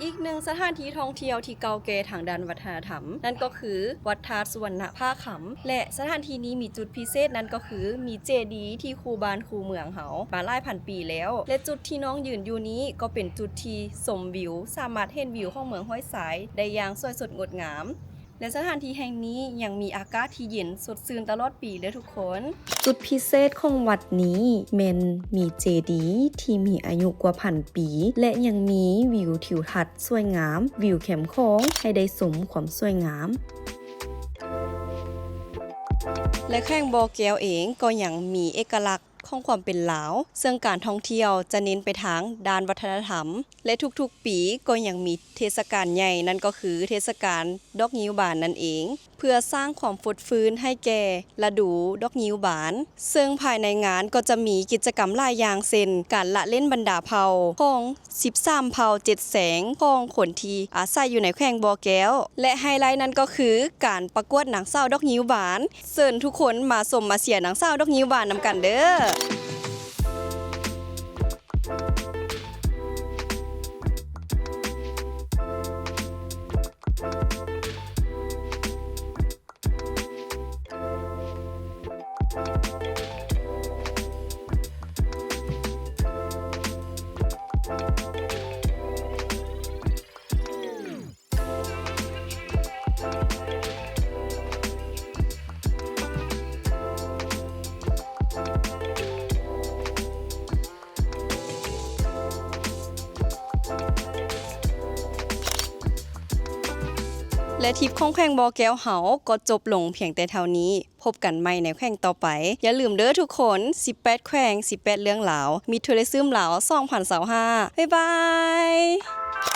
ອີກໜຶ່ງສະຖານທີ່ທ່ອງທ່ຽວທີ່ເກົ່າແກ່ທາງດ້ານວັດທະນະທຳ ນັ້ນກໍຄືວັດທາດສຸວັນນະຜາຄຳ ແລະ ສະຖານທີ່ນີ້ມີຈຸດພິເສດ ນັ້ນກໍຄືມີເຈດີທີ່ຄູ່ບ້ານຄູ່ເມືອງເຮົາມາຫຼາຍພັນປີແລ້ວ ແລະ ຈຸດທີ່ນ້ອງຢືນຢູ່ນີ້ກໍເປັນຈຸດທີ່ຊົມວິວ ສາມາດເຫັນວິວຂອງເມືອງຫ້ວຍຊາຍໄດ້ຢ່າງສວຍສົດງົດງາມ. ແລະ ສະຖານທີ່ແຫ່ງນີ້ຍັງມີອາກາດທີ່ເຢັນສົດຊື່ນຕະຫຼອດປີເດີ້ທຸກຄົນ. ຈຸດພິເສດຂອງວັດນີ້ແມ່ນມີເຈດີທີ່ມີອາຍຸກວ່າພັນປີ ແລະ ຍັງມີວິວທິວທັດສວຍງາມ, ວິວແຄມຂອງໃຫ້ໄດ້ຊົມຄວາມສວຍງາມ. ແລະ ແຂວງບໍ່ແກ້ວເອງກໍຍັງມີເອກະລັກ ຂອງຄວາມເປັນລາວ ເຊິ່ງການທ່ອງທ່ຽວຈະເນັ້ນໄປທາງດ້ານວັດທະນະທຳ ແລະ ທຸກໆປີກໍຍັງມີເທດສະການໃຫຍ່ ນັ້ນກໍຄືເທດສະການດອກງິ້ວບານນັ້ນເອງ ເພື່ອສ້າງຄວາມຟົດຟື້ນໃຫ້ແກ່ລະດູດອກງິ້ວບານ ເຊິ່ງພາຍໃນງານກໍຈະມີກິດຈະກຳຫຼາຍຢ່າງ ເຊັ່ນ ການລະເຫຼັ້ນບັນດາເຜົ່າຂອງ ສິບສາມເຜົ່າເຈັດແສງຂອງຄົນທີ່ອາໄສຢູ່ໃນແຂວງບໍ່ແກ້ວ ແລະ ໄຮໄລນັ້ນກໍຄືການປະກວດນາງສາວດອກງິ້ວບານ. ເຊີນທຸກຄົນມາຊົມມາເຊຍນາງສາວດອກງິ້ວບານນຳກັນເດີ້. ແລະ ທຣິບຂອງແຂວງບໍ່ແກ້ວເຮົາກໍຈົບລົງພຽງແຕ່ເທົ່ານີ້. ພົບກັນໃໝ່ໃນແຂວງຕໍ່ໄປ. ຢ່າລືມເດີ້ທຸກຄົນ, ສິບແປດແຂວງ, ສິບແປດເລື່ອງລາວ, ມິດທູຣິຊຶມລາວ ສອງພັນຊາວຫ້າ. ບາຍບາຍ.